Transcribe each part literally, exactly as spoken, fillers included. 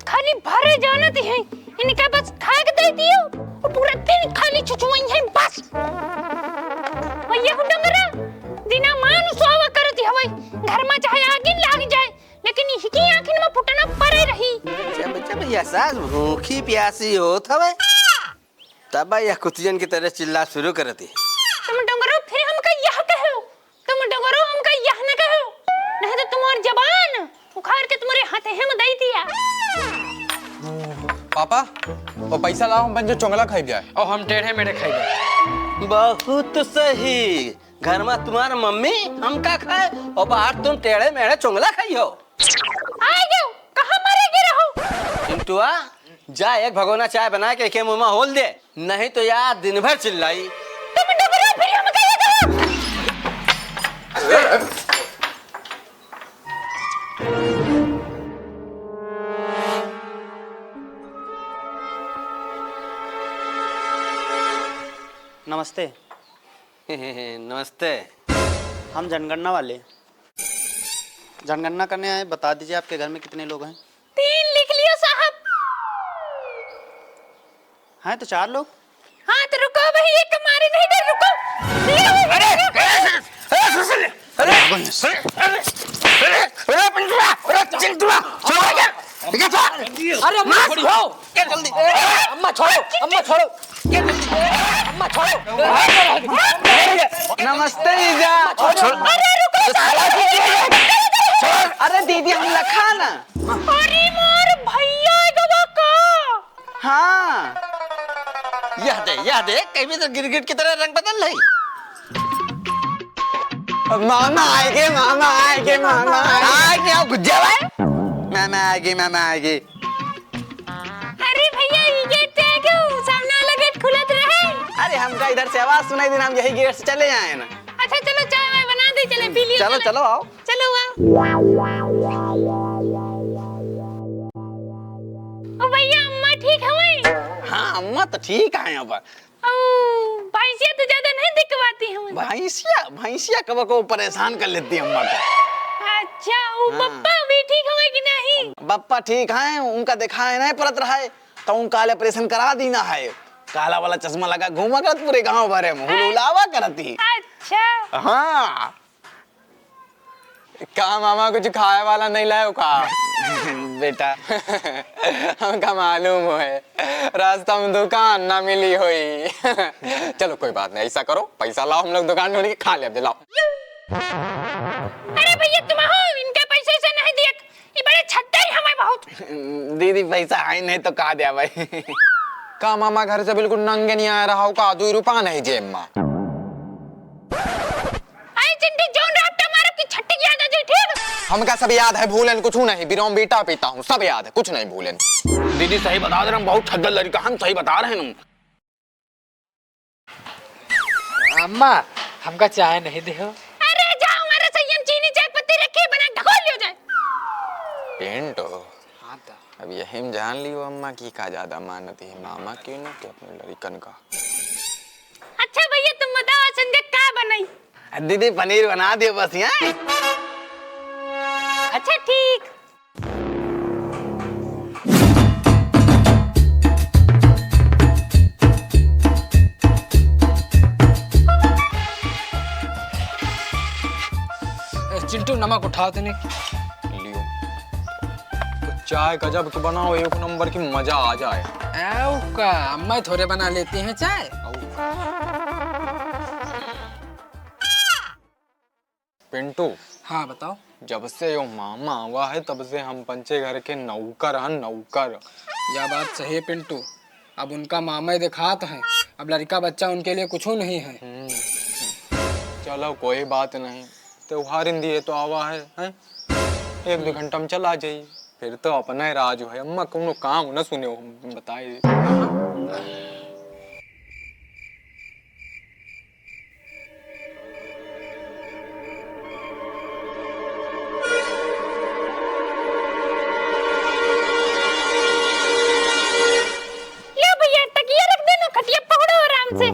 खाली भरे जानत हैं, इनका बस खाए के दे दियो, वो पूरा दिन खाली चुचुआई हैं बस। और ये डंगरा दिना मान सुहावा करती हवे, घर में चाहे आगिन लाग जाए, लेकिन इहकी आँखिन में फुटना परे रही। जब, जब यह सास भूखी प्यासी होत हवे, तब यह कुतियन की तरह चिल्ला शुरू करती। तुम डंगरो फिर हमका यह कहो, तुम डंगरो हमका यह न कहो, नहीं तो तुम्हारी जबान उखाड़ के तुम्हारे हाथे हम दे दिया। पापा, वो पैसा लाओ, हम पंचो चोंगला खाई जाए। और हम टेढ़े मेढ़े खाई जाए। बहुत सही। घर में तुम्हार मम्मी हमका खाए और बाहर तुम टेढ़े मेढ़े चोंगला खाई हो। आ गयो, कहाँ मरे गिरे हो? चिंटुआ, जा एक भगोना चाय बना के एके मुँह में होल दे, नहीं तो यार दिन भर चिल्लाई। तुम डुबरे फिर हमका ये करो। नमस्ते। नमस्ते। हम जनगणना वाले। जनगणना करने आए, बता दीजिए आपके घर में कितने लोग हैं? तीन लिख लियो साहब। हैं तो चार लोग। हाँ तो रुको भाई, एक मारी नहीं डर, रुको। अरे, अरे, अरे, अरे, अरे, अरे, अरे, अरे, पिंटुआ, अरे, चिंटुआ, छोड़ दे। ये क्या? अरे, अम्मा, छोड़ो। क्या जल्दी? अम्मा, छोड़ो, अम्मा, छोड़ो। क्या जल्दी? अम्मा, छोड़ो। नमस्ते जीजा। अरे, रुको, साला। अरे दीदी, हम लखा ना। अरे मोर भैया गवा का। हाँ। यह दे, यह दे, कहीं भी तो गिरगिट की तरह रंग बदल रही। मामा आएगे, मामा आएगे, मामा आएगे। आ गया गुज्जा भाई। मामा आएगे, मामा आएगे। अरे भैया, ये गेट पे आ गयो, सामने वाला गेट खुलत रहे। अरे, हमका इधर से आवाज सुनाई देना, हम यही गेट से चले आए ना। अच्छा, चलो, चाय वाय बना दे, चले, पी लियो, चलो, चलो। चलो, आओ। चलो, आओ। ओ भैया, अम्मा ठीक हवे? हाँ, अम्मा तो ठीक है अब। ओ, भैंसिया तो ज्यादा नहीं दिखवाती हूँ। भैंसिया, भैंसिया कब को परेशान कर लेती है अम्मा को। अच्छा, वो हाँ। बप्पा भी ठीक हवे कि नहीं? बप्पा ठीक है, उनका दिखाए नहीं पड़त रहा है, तो उनका ऑपरेशन करा दीना है। काला वाला चश्मा लगा घूमा करत पूरे गांव भरे में, हुलहुलावा करती। अच्छा। हाँ। का मामा कुछ खाए वाला नहीं लायो का? बेटा। हमका मालूम होए, रास्ता में दुकान ना मिली होई। चलो कोई बात नहीं, ऐसा करो, पैसा लाओ, हम लोग दुकान ढूंढ के खा ले, लाओ। अरे भैया तुम हो, इनके पैसे से नहीं दिए, ये बड़े छट्टे ही हमें बहुत। दीदी पैसा है नहीं तो का दे भाई। का मामा घर से बिल्कुल नंगे नहीं आया रहा हो का? दो रुपया नहीं जेब में। अरे चिंटू, जौन रात हमारे की छट्टी की याद आ जाए, ठीक? हमका सब याद है, भूलन कुछ नहीं, बिरोम बीटा पीता हूँ, सब याद है, कुछ नहीं भूलन। दीदी सही बता दे रहे, हम बहुत छद्दर लड़का, हम सही बता रहे हैं। अम्मा, हमका चाय नहीं दे हो। अरे जाओ, हमारे संयम चीनी चाय पत्ती रखी है, बना ढकोल लियो जाए। पिंटू। हाँ ता। अब यही में जान लियो अम्मा की का ज्यादा मानती है, मामा क्यों ना कि अपने लड़कन का। अच्छा भैया, तुम बताओ, आज संजय का बनाई? दीदी, पनीर बना दियो बस यहाँ। अच्छा, ठीक। ए, चिंटू, नमक उठाओ तने। लियो। तो चाय गजब की बनाओ, एक नंबर की, मजा आ जाए। आओ का, अम्मा थोड़े बना लेती हैं चाय। आओ। पिंटू। हाँ, बताओ। जब से यो मामा आवा है, तब से हम पंचे घर के नौकर हन, नौकर। या बात सही है पिंटू, अब उनका मामा ही देखात हैं, अब लड़का बच्चा उनके लिए कुछ नहीं है। हम्म। चलो, कोई बात नहीं, त्योहार इन दिए तो आवा है, हैं? एक दो घंटा में चला जाई। फिर तो अपना ही राज है, अम्मा कौनो काम न सुने हो, बताए। ले भैया, तकिया रख देना, खटिया पकड़ो आराम से।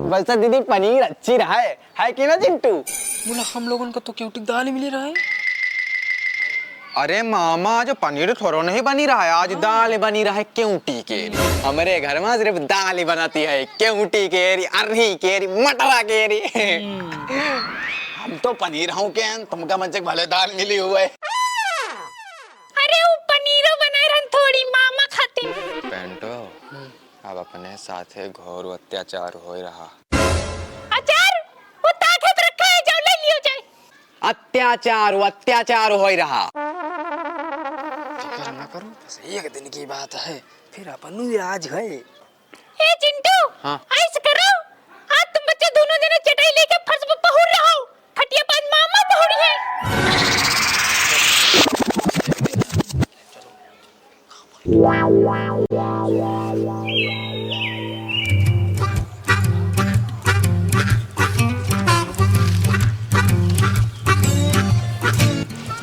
वैसे दीदी, पनीर अच्छी रहा है। है कि ना चिंटू? बोला, हम लोगन को तो केवटी दाल मिली रहा है। अरे मामा, आज पनीर थोड़ो नहीं बनी रहा है, आज दाल बनी रहा है, क्यों टीके री? हमरे घर में सिर्फ दाल ही बनाती है, क्यों टीके री, अरही के री, मटरा के री। हम तो पनीर हूँ के, तुमका मंचक भले दाल मिली हुए। अरे, वो पनीरो बनाए रहन थोड़ी मामा खातिर। पेंटो, अब अपने साथे घोर अत्याचार होए रहा। अचार? वो ताकत रखा है, जाओ ले लियो जाए। अत्याचार, वो अत्याचार होए रहा। फिकर ना करो, बस एक दिन की बात है, फिर अपनू राज है। ए चिंटू, हाँ। ऐस करो, आज तुम बच्चे दोनों जने चटाई लेके फर्श पे पहुड़ रहो। खटिया पे आज मामा पहुड़ी है।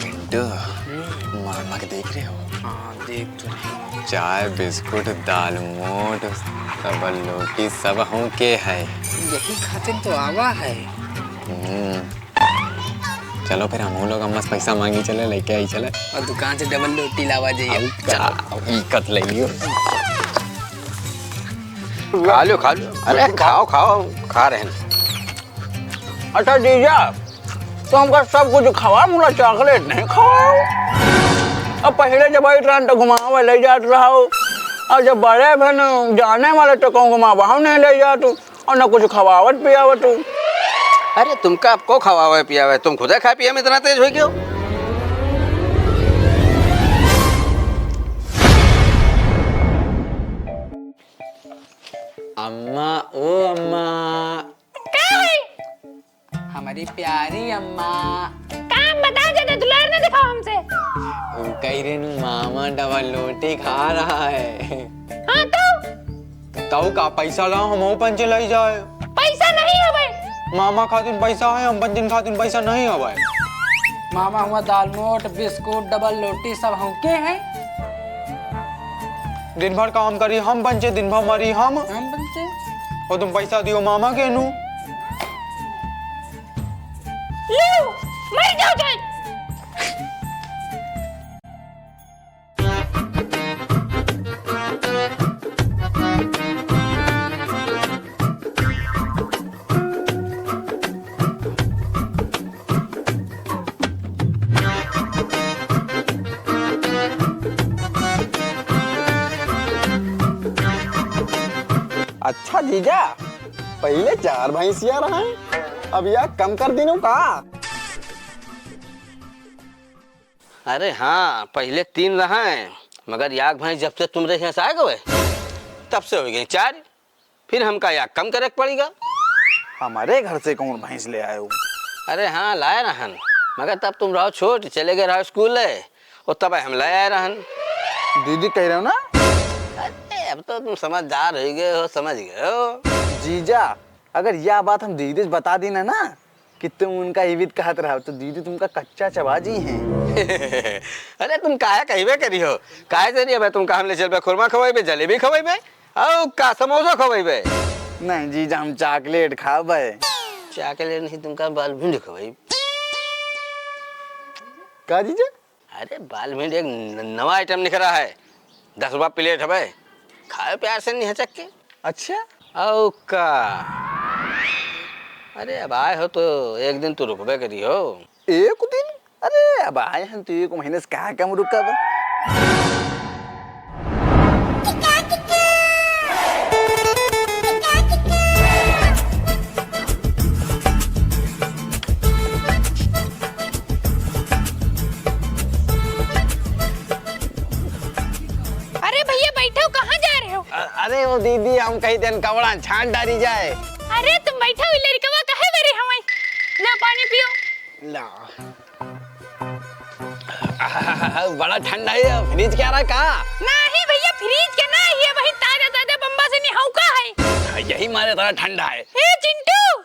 पिंटू, मामा के देख रहे हो? हाँ, देख तो रहे। चाय, बिस्कुट, दाल मोट, डबल रोटी सब हमके है। यही खातिर तो आवा है। हम्म। चलो फिर हमहू लोग अम्मा से पैसा मांगी चले, लेके आई चले। और दुकान से डबल रोटी लावा जाइए। अब का, चलो। अब ई कत ले लियो। खा लो, खा लो। अरे खाओ, खाओ, खा रहे हैं। अच्छा जीजा, तो हमका सब कुछ खवा, मुला चॉकलेट नहीं खवाओ। अब पहले जब आई रहन तो घुमावे ले जात रहो, और जब बड़े भन जाने वाले तो कहूँ घुमावा हम नहीं ले जात। और न कुछ खवावत पियावत तू। अरे तुमका अब को खवावे पियावे, तुम खुदे खाए पिए में इतना तेज हो गयो। अम्मा, ओ अम्मा। का है? हमारी प्यारी अम्मा। काम बता, ज्यादा दुलार ना दिखाओ हमसे। वो कह रहे नु मामा डबल रोटी खा रहा है। हाँ तो? तऊ का पैसा लाओ, हमहू पंचे लई जाए। पैसा नहीं हवे। मामा खातिर पैसा है, हम पंचन खातिर पैसा नहीं हवे। मामा हुआ दाल मोट, बिस्कुट, डबल रोटी सब हमके है। दिन भर काम करी हम पंचे, दिन भर मरी हम। हम पंचे। और तुम पैसा दियो मामा के नू। लो, मर जाओ जाए। अच्छा जीजा, पहिले चार भैंसिया रहे, अब या कम कर दीनू का? अरे हाँ, पहिले तीन रहे, मगर याक भैंस जब से तुमरे यहाँ से आ गए, तब से हो गए चार। फिर हमका याक कम करे के पड़ेगा। हमारे घर से कौन भैंस ले आए हो? अरे हाँ, लाए रहन, मगर तब तुम रहो छोट, चले गए रहो स्कूल, और तब हम ले आए रहन। दीदी कह रहे हो ना? अरे, अब तो तुम समझदार हो गए हो, समझ गए हो। जीजा, अगर या बात हम दीदी से बता दी ना, ना, कि तुम उनका इवित कहत रहो, तो दीदी तुमका कच्चा चबा जी हैं। अरे तुम काहे कहबे करी हो? काहे से नहीं, अबे तुमका हम ले चलबे, खुरमा खवाइबे, जलेबी खवाइबे, और का समोसा खवाइबे? नहीं जीजा, हम चॉकलेट खाबे। चॉकलेट नहीं, तुमका बाल भिंड खवाइबे। का जीजा? अरे बाल भिंड एक न-, नवा आइटम निकला है, दस रुपया प्लेट हवे, खाए प्यार से नहीं हचक के। अच्छा? औ का? अरे अब आए हो तो एक दिन तो रुकबे करी हो। एक दिन? अरे अब आए हैं तो एक महीने से कहाँ कम रुकब? अरे भैया बैठो, कहाँ जा रहे हो? अ-, अरे वो दीदी, हम कही देन कपड़ा छान डारी जाए। अरे तुम बैठो, ई लड़कवा काहे बरे हमाई? लो पानी पियो। ला। आहा, बड़ा ठंडा है, फ्रिज क्या रहा का? नहीं भैया, फ्रिज के ना, ये वही ताजा ताजा बम्बा से निहाऊ का है। हाँ, यही मारे इतना ठंडा है। ए चिंटू,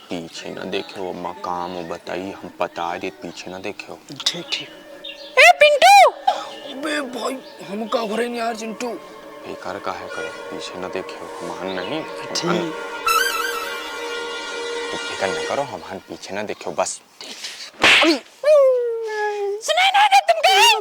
पीछे न देखे, वो मकाम वो बताई, हम पता दे, पीछे न देखे। ठीक, ठीक। ए पिंटू! अबे भाई, हम का घरे नहीं यार चिंटू। बेकार काहे करो, पीछे न देखे, मान नहीं। ठीक। मान। तू फिकर न करो, हम हन पीछे न देखे, बस। अरे! सुनाई नहीं दे तुमको?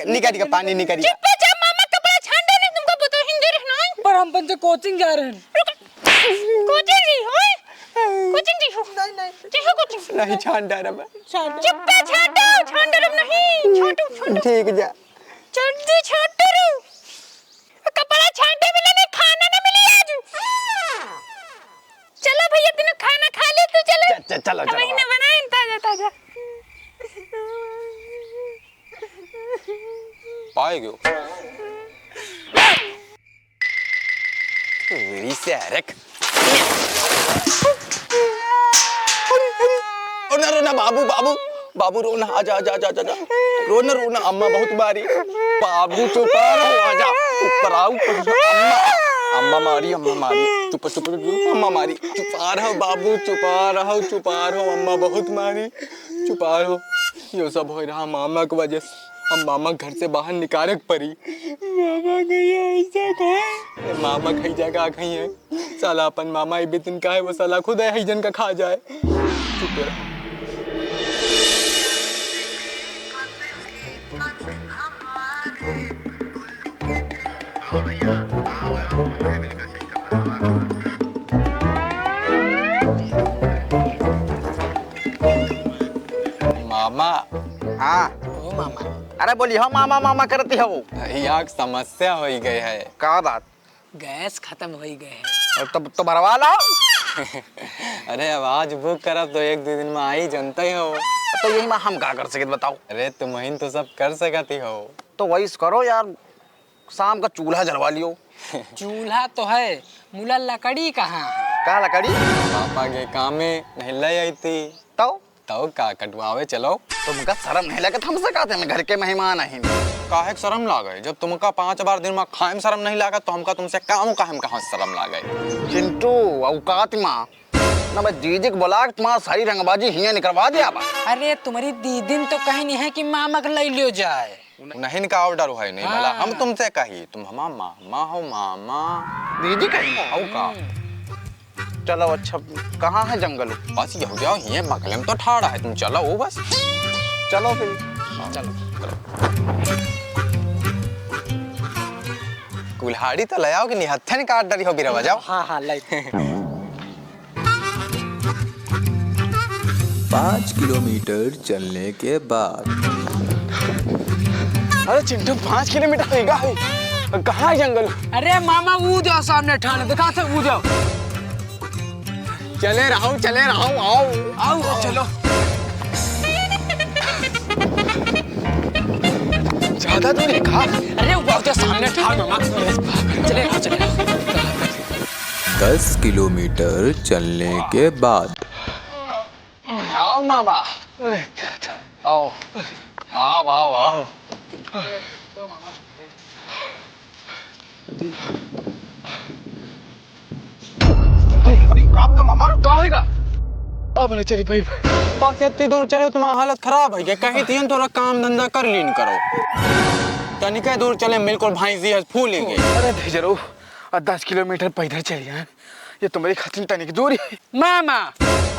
निकाल, निकाल, पानी निकाल। चुप्पे चाप मामा कपड़ा छान डाले, तुमको पता हिंदी रहना है। पर हम पंचे कोचिंग जा रहे हैं। रुक, कोचिंग जी हो, कोचिंग जी हो। नहीं, नहीं। जी हो कोचिंग। नहीं, छान डाला मैं। चुप्पे छाटो, छान डालो नहीं, छोटू, छोटू। ठीक जा। जल्दी छाटो रे। कपड़ा छाटे मिले नहीं, खाना ना मिली आज। चलो भैया, तीनों खाना खा ले, तू चले। च-, च-, चलो, हम चलो। इन्हें बनाए ताजा, ताजा। पाए गयो। तेरी सैरक। रोना, रोना, बाबू, बाबू, बाबू, रोना, आजा, आजा, आजा, आजा, आजा। रोना, रोना, अम्मा बहुत मारी। बाबू, चुपा रहो, आजा। ऊपर आओ, ऊपर आओ। अम्मा, अम्मा मारी, अम्मा मारी। चुप, चुप, चुप, अम्मा मारी। चुपा रहो, बाबू, चुपा रहो, चुपा रहो, अम्मा बहुत मारी। चुपा रहो। यो सब होई रहा मामा के वजह से। अब मामा घर से बाहर निकाले के परी। मामा गया ऐसा कहा। मामा खाई जाके आ गई है। साला अपन मामा ई बितिन का है, वो साला खुद है, हईजन का खा जाए। चुप रह। मामा। हाँ। ओ मामा। अरे बोली हो मामा, मामा करती हो। यहाँ एक समस्या हो गई है। का बात? गैस खत्म होई गए है। अरे तब तो भरवा लाओ। अरे अब आज बुक करब तो एक दो दिन में आई, जनते ही हो। तो यही में हम का कर सकित बताओ? अरे तुम ही तो सब कर सकती हो। तो वही करो यार, शाम का चूल्हा जलवा लियो। चूल्हा तो है, मुला लकड़ी कहाँ है? का लकड़ी? पापा के कामे नहीं ले आई थी। तो? तो का कटवावे चलो। तुमका शर्म नहीं लगत हमसे कहते, हम घर के मेहमान हैं। काहे के शर्म लागे? जब तुमका पाँच बार दिन में खाए में शर्म नहीं लागत, तो हमका तुमसे काम काहे में कहाँ से शर्म लागे? चिंटू, औकात मा ना बस दीदी के बुला के तुम्हारा सारी रंगबाजी हियाँ निकलवा दिया बा। अरे तुम्हारी दीदी ने तो कही नहीं है कि मामा के ले लियो जाए। नहीं का ऑर्डर है नहीं भला, हम हाँ। तुमसे कही, तुम हमारा मामा हो, मामा। दीदी कही? हो का? चलो अच्छा, कहाँ है जंगल? बस यहू जाओ, ये बगले में तो ठाड़ा है, तुम चलो वो बस। चलो फिर। चलो। कुल्हाड़ी तो ले आओ कि नहीं, हत्थे ने काट डाली हो बिरवा, जाओ। हाँ, हाँ, लाई। पाँच किलोमीटर चलने के बाद। अरे चिंटू, पाँच किलोमीटर होइगा है। कहाँ है जंगल? अरे मामा, वो जाओ सामने ठाणे, दिखा से वो जाओ। चले रहो, चले रहो, आओ। आओ, आओ, चलो। ज्यादा दूर है का? अरे वो जाओ सामने ठाणे मामा। चले रहो, चले रहो। दस किलोमीटर चलने के बाद। आओ मामा। अरे, आओ। आओ, आओ, आओ। अरे, अरे, आपका मामा का होएगा? अब नहीं चली भाई। बस इतनी दूर चले, तुम्हारा हालत खराब है क्या? कहीं थी थोड़ा काम धंधा कर लीन करो। तनिके दूर चले, बिल्कुल भैंसी है, फूल ही गई। अरे भेजरो, आ दस किलोमीटर पैदल चल जाए, ये तुम्हारी खातिर तनिक दूर ही। मामा,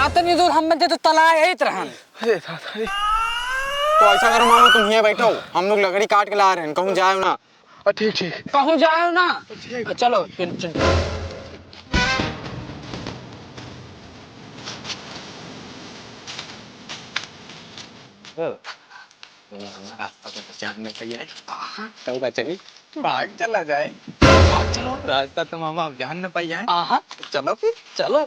अतनी दूर हम बंदे तो तलाए आइत रहन। अरे दादा रे। तो ऐसा करो मामा, तुम हियाँ बैठो, हम लोग लकड़ी काट के ला रहे हैं, कहूँ जाओ ना। आ, ठीक, ठीक। कहूँ जाओ ना। ठीक। चलो, चल, चल। रास्ता तो पहचान में कहीं है। हाँ। तो बचे। भाग चला जाए। भाग चलो। रास्ता तो मामा अब जान न पाई है। हाँ। चलो फिर। चलो।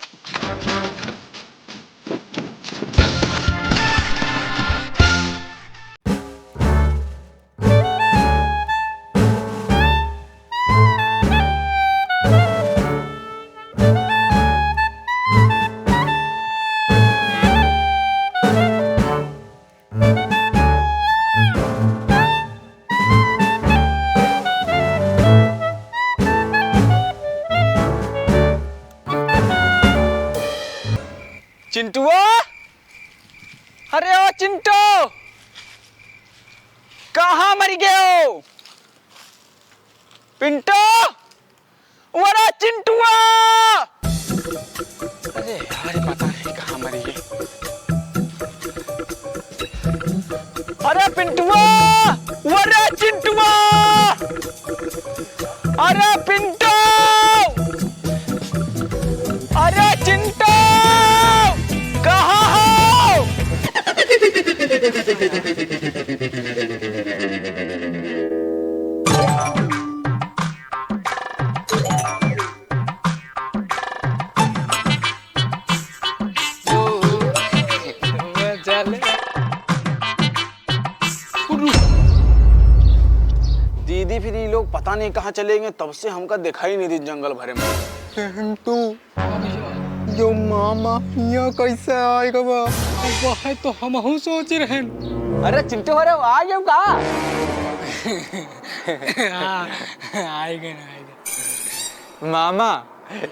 चिंटुआ, अरे ओ चिंटू, कहाँ मरि गयो? पिंटू, अरे चिंटुआ! अरे यार, पता नहीं कहाँ मरि गए। अरे पिंटुआ, अरे चिंटुआ! अरे पिंटू! अरे चिंटू! कहाँ हो? दीदी, फिर ये लोग पता नहीं कहाँ चले गए, तब से हमका दिखाई नहीं दी जंगल भरे में। चिंटू, यो मामा यहाँ कैसे आएगा बा? अब वह तो हमहू सोच रहे हैं। अरे चिंटू, अरे आ गए का? हाँ, आए गए ना, आए गए। मामा,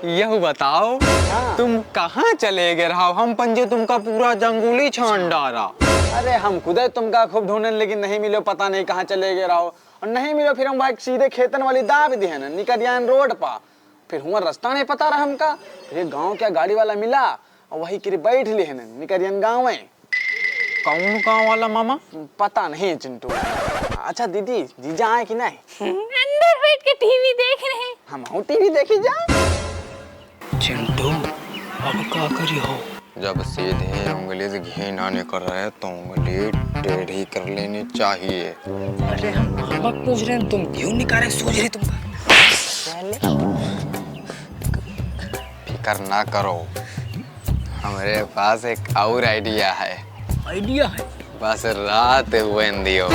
यह बताओ, हाँ। तुम कहाँ चले गए रहो? हम पंजे तुमका पूरा जंगुली छान डारा। अरे, हम खुदे तुमका खूब ढूंढन, लेकिन नहीं मिलो, पता नहीं कहाँ चले गए रहो। और नहीं मिलो, फिर हम वहाँ सीधे खेतन वाली दाब दिहन, निकल आयन रोड पा। फिर हुआ रास्ता नहीं पता रहा हमका। फिर ये गाँव क्या गाड़ी वाला मिला, और वही किरी बैठ लिहन, निकल आयन गाँव में। कौन गाँव वाला मामा? पता नहीं चिंटू। अच्छा दीदी, जीजा आए कि नहीं? अंदर बैठ के टीवी देख रहे हैं। हमहू टीवी देखी जा। चिंटू, अब का करी हो? जब सीधे उंगली से घी ना निकल रहे तो उंगली टेढ़ी कर लेनी चाहिए। अरे हम मामा पूछ रहे हैं, तुम क्यों निकाले सूझ रही तुमका? फिकर ना करो, हमरे पास एक और आइडिया है। आइडिया है? बस रात हुए दियो।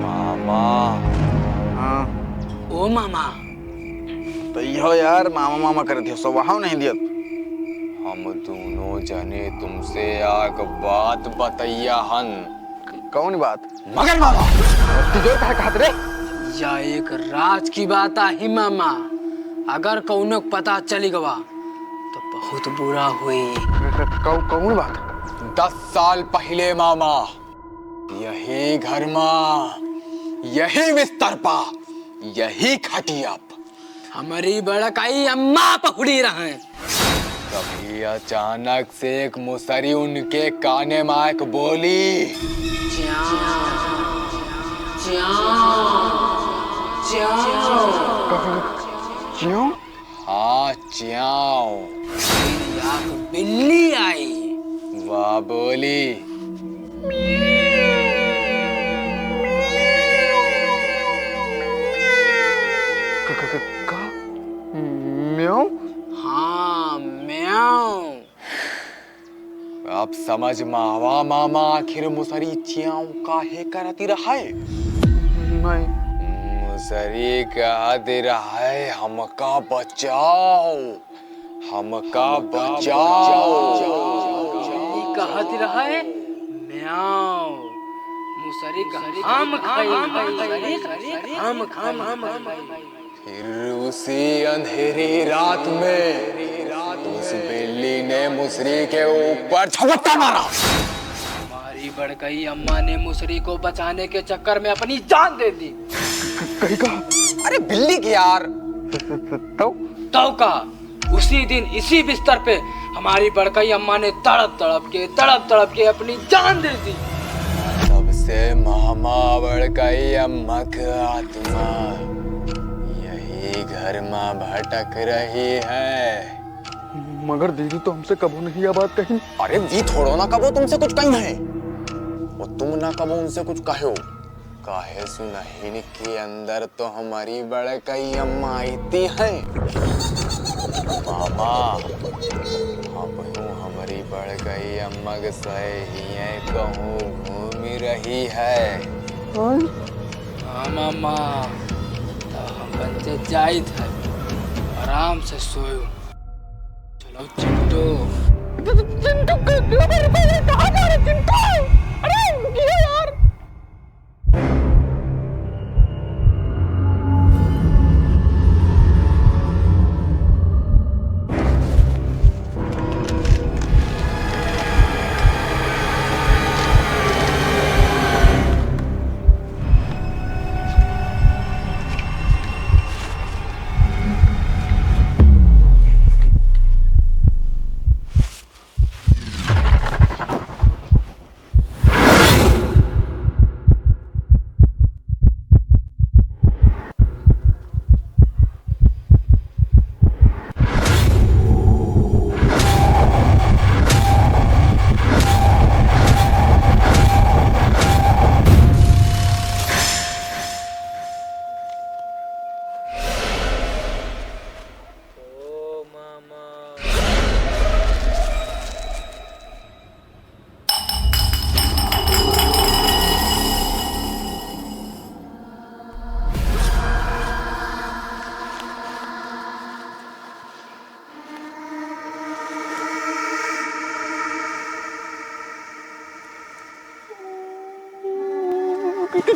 मामा। हाँ। ओ मामा। तो इहो यार मामा मामा करत हो, सो वहाव नहीं दियत। हम दोनों जने तुमसे आग बात बतैया हन। कौन बात? मगर मामा। तिजोर काहे कहत रे? या एक राज की बात आही मामा, अगर कौनो पता चली गवा तो बहुत बुरा हुई। कौ-, कौन बात? दस साल पहिले मामा, यही घर मा, यही बिस्तर पा, यही खटिया प हमरी बड़कई अम्मा पहुड़ी रहैं। तभी अचानक से एक मुसरी उनके काने मा आइक बोली, च्याऊँ, च्याऊँ, च्याऊँ। च्याऊँ? हाँ, च्याऊँ। फिर एक बिल्ली आई। वा बोली। क-, क-, क-, का? म्याऊँ? हाँ, म्याऊँ। अब समझ मा आवा मामा, आखिर मुसरी च्याऊँ काहे करति रहै? नहीं। मुसरी कहति रहै, "हमका बचाओ, हमका बचाओ।" ई कहति रहै, "म्याऊँ।" मुसरी कहै, "हम खाई, हम खाई।" फिर उसी अंधेरी रात में उस बिल्ली ने मुसरी के ऊपर झपट्टा मारा। हमारी बड़कई अम्मा ने मुसरी को बचाने के चक्कर में अपनी जान दे दी। कहीं का? अरे बिल्ली की यार। तो? तो का? उसी दिन इसी बिस्तर पे हमारी बड़कई अम्मा ने तड़प तड़प के, तड़प तड़प के अपनी जान दे दी। तब से मामा बड़कई अम्मा का आत्मा यही घर मा भटक रही है। मगर दीदी तो हमसे कबो नहीं या बात कही। अरे वी थोड़ो ना कबो तुमसे कुछ कही है, वो तुम ना कबो उनसे कुछ कहो। काहे सुनहिन के अंदर तो हमारी बड़कई अम्मा आइती हैं। मामा, अब यूं हमारी बड़कई अम्मा के सहे हिये कहूँ घूमी रही है। हाँ मामा, तो हम पंचे जाइत है, आराम से सोयो। चलो चिंटू। चिंटू, कहाँ जा रहे चिंटू? अरे रुकिए यार।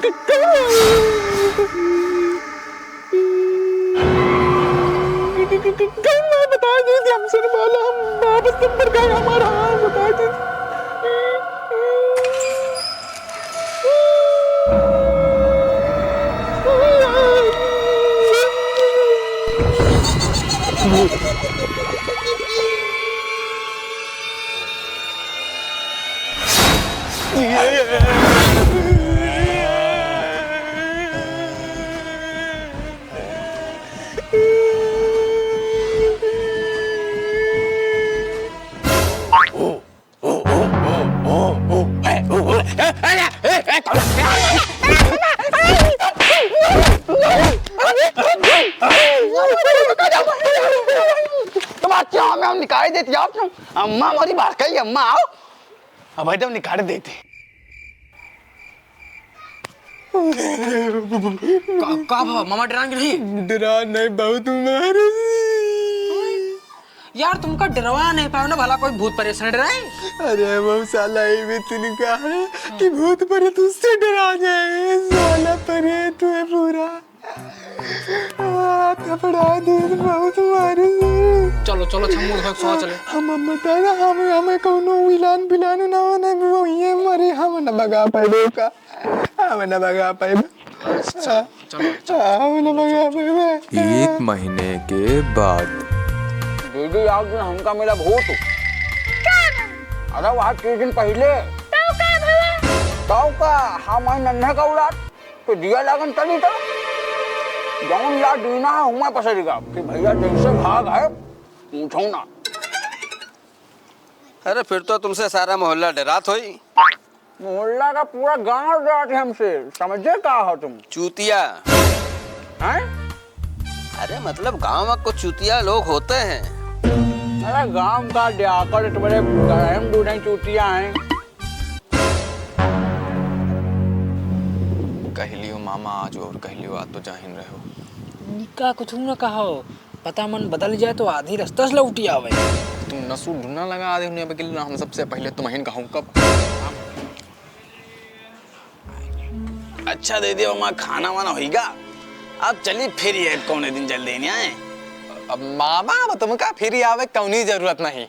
कौन है? बता दे, हमसे न बोला, हम वापस नंबर का है हमारा, हाँ, बता दे। तुम अच्छा, मैं निकाल देती आप। अम्मा, हमारी बात कही, अम्मा, आओ। अब भाई, तुम निकाल देते। का, का बाबा, मामा डरान कि नहीं? डरा नहीं, बहुत मारे। यार, तुमका डरवा नहीं पावे ना, भला कोई भूत परेत से डराए? अरे, वो साला ये भी तिनका है कि भूत परेत उससे डरा जाए। साला परेत है पूरा। आ, थपड़ा दे, बहुत मारे। चलो, चलो, छम्मू, घर सो चले। हम, हम बता ना, हम, हमें कौनो विलान बिलान ना होने, वो ये मरे, हम न भगा पाए का। हम न भगा पाइब। अच्छा, चलो, चलो। हम न भगा पाइब। एक महीने के बाद। दीदी, आज दिन हमका मिला भूत। अरे, वहाँ तीन दिन पहले। तब का भला? तब का, हम आई नन्हे का औलाद, तो दिया लागन तली तो। जौन ला दीना है, हुमा पसरी का। कि भैया जैसे भाग है, पूछो ना। अरे, फिर तो तुमसे सारा मोहल्ला डरात होई। मोहल्ला का पूरा गांव डरात है हमसे, समझे का हो तुम? चूतिया। हैं? अरे, मतलब, गांव में कुछ चूतिया लोग होते हैं। अरे, गांव का डराकर तुम्हारे गरम दूध चूतिया हैं। कह लियो मामा आज और कह लियो, आज तो जाहिन रहो। निका कुछ न कहो। पता मन बदल जाए तो आधी रस्ता से लौटी आवे। तुम नसू ढूंढना लगा आधे होने बकिल, हम सबसे पहले तुम अहिन कहूँ कब। अच्छा दीदी, वहाँ खाना वाना होइगा, अब चली फिर ये कौने दिन जल्दी नहीं आए। अब मामा, अब तुमका फिर आवे कौनी जरूरत नहीं।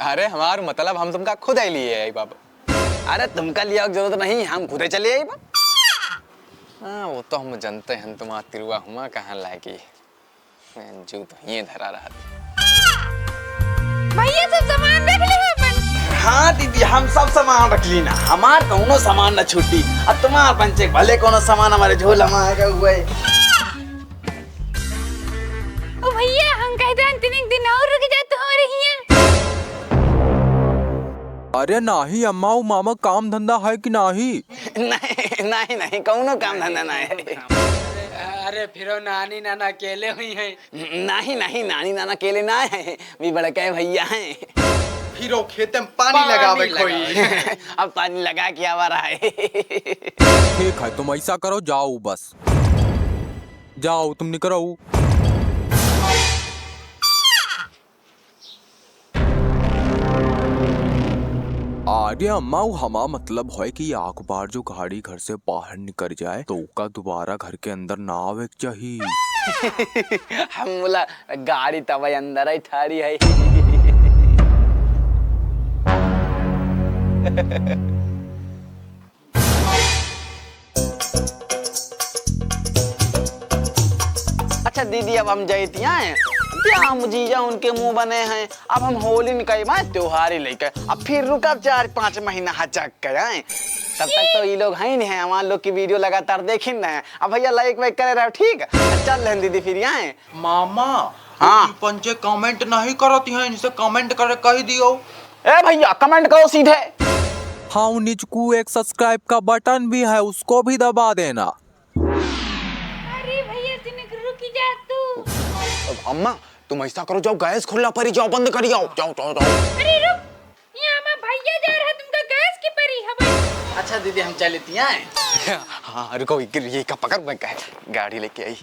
अरे हमार मतलब हम तुमका खुद ही लिए आई बाबा। अरे तुमका लिया जरूरत नहीं, हम खुदे चले आई बा। हाँ, वो तो हम जानते हैं, तुम्हारा तिरुआ हुआ कहाँ लागी। मैं जूत ये धरा रहा था। भैया सब सामान रख ले अपन। हाँ दीदी, हम सब सामान रख ली ना, हमार कौनो सामान न छूटी। अब तुम्हार पंचे भले कौनो सामान हमारे झोला में आएगा हुआ है। ओ भैया, हम कहते हैं तीन दिन और रुक जा तू हमारे हियाँ। अरे नाही अम्मा, उ मामा काम धंधा है कि नाही? नहीं, नहीं, नहीं, कौनो काम धंधा नहीं है। अरे फिरो नानी नाना अकेले हुई हैं। नहीं, नहीं, नानी नाना अकेले ना है, भी बड़का भैया हैं। फिरो खेते में पानी पानी लगावे खोई। लगावे। अब पानी लगा के आवा रहा है। ठीक है, तुम ऐसा करो, जाओ बस। जाओ, तुम निकरो। अरे अम्मा, उ हमा मतलब है कि एक बार जो गाड़ी घर से बाहर निकर जाए, तो ओका दोबारा घर के अंदर ना आवे के चाही। हम बोला, गाड़ी तब अंदर ही ठाड़ी है। अच्छा दीदी, अब हम जैतिया हैं, ब्याह में जीजा उनके मुंह बने हैं, अब हम होली निकाई माए त्योहारी लेके, अब फिर रुकब चार पाँच महीना हचक के आए, तब तक तो ये लोग हैं नहीं हैं, हमारे लोग की वीडियो लगातार देखिन रहे हैं। अब भैया लाइक वाइक करे रहो, ठीक, चल रहे हैं दीदी फिर आए। मामा, हाँ। ई पंचे कमेंट नहीं करत हैं, इनसे कमेंट करे कह दियो। ए भैया, कमेंट करो सीधे। हाँ, उ निचकू एक सब्सक्राइब का बटन भी है, उसको भी दबा देना। अरे भैया, तनिक रुक जा तू। अम्मा, तुम ऐसा करो, जाओ गैस खुला परी, जाओ बंद करी आओ, जाओ, जाओ, जाओ। अरे रुक, यहाँ हमार भैया जा रहा, तुमका गैस की परी हवे। अच्छा दीदी, हम चलती हैं। हाँ, रुको, इनके लिए का पकड़, मैं कहे, गाड़ी लेके आई।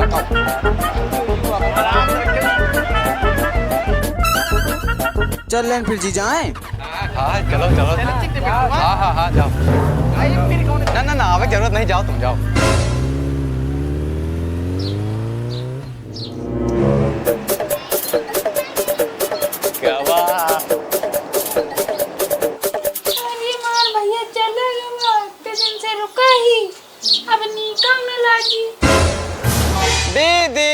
रखो। आराम से रखो। चल लेन फिर जीजा, हैं? हाँ, चलो, चलो। हाँ, हाँ, हाँ, जाओ। ना, ना, ना, आवे जरूरत नहीं, जाओ तुम, जाओ। क्या बात। अरे मार भैया, चला गवा, इतने दिन से रुका ही। अब नीका में लागी। दीदी,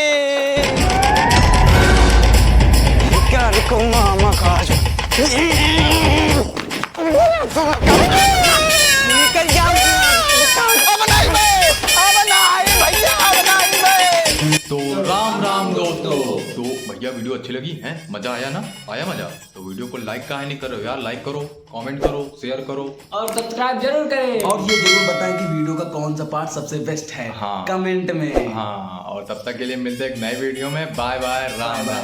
क्या रुको मामा का आज। निकल जाओ। अब नहीं बे, अब नहीं भैया, अब नहीं बे। तो राम राम दोस्तों। तो भैया, video अच्छी लगी है? मजा आया ना? आया मजा? तो video को like काहे नहीं कर रहे हो यार? Like करो, comment करो, share करो। और subscribe जरूर करें। और ये जरूर बताएं कि video का कौन सा part सबसे best है, हाँ। Comment में। हाँ, और तब तक के लिए मिलते हैं एक नए video में। Bye bye, राम राम।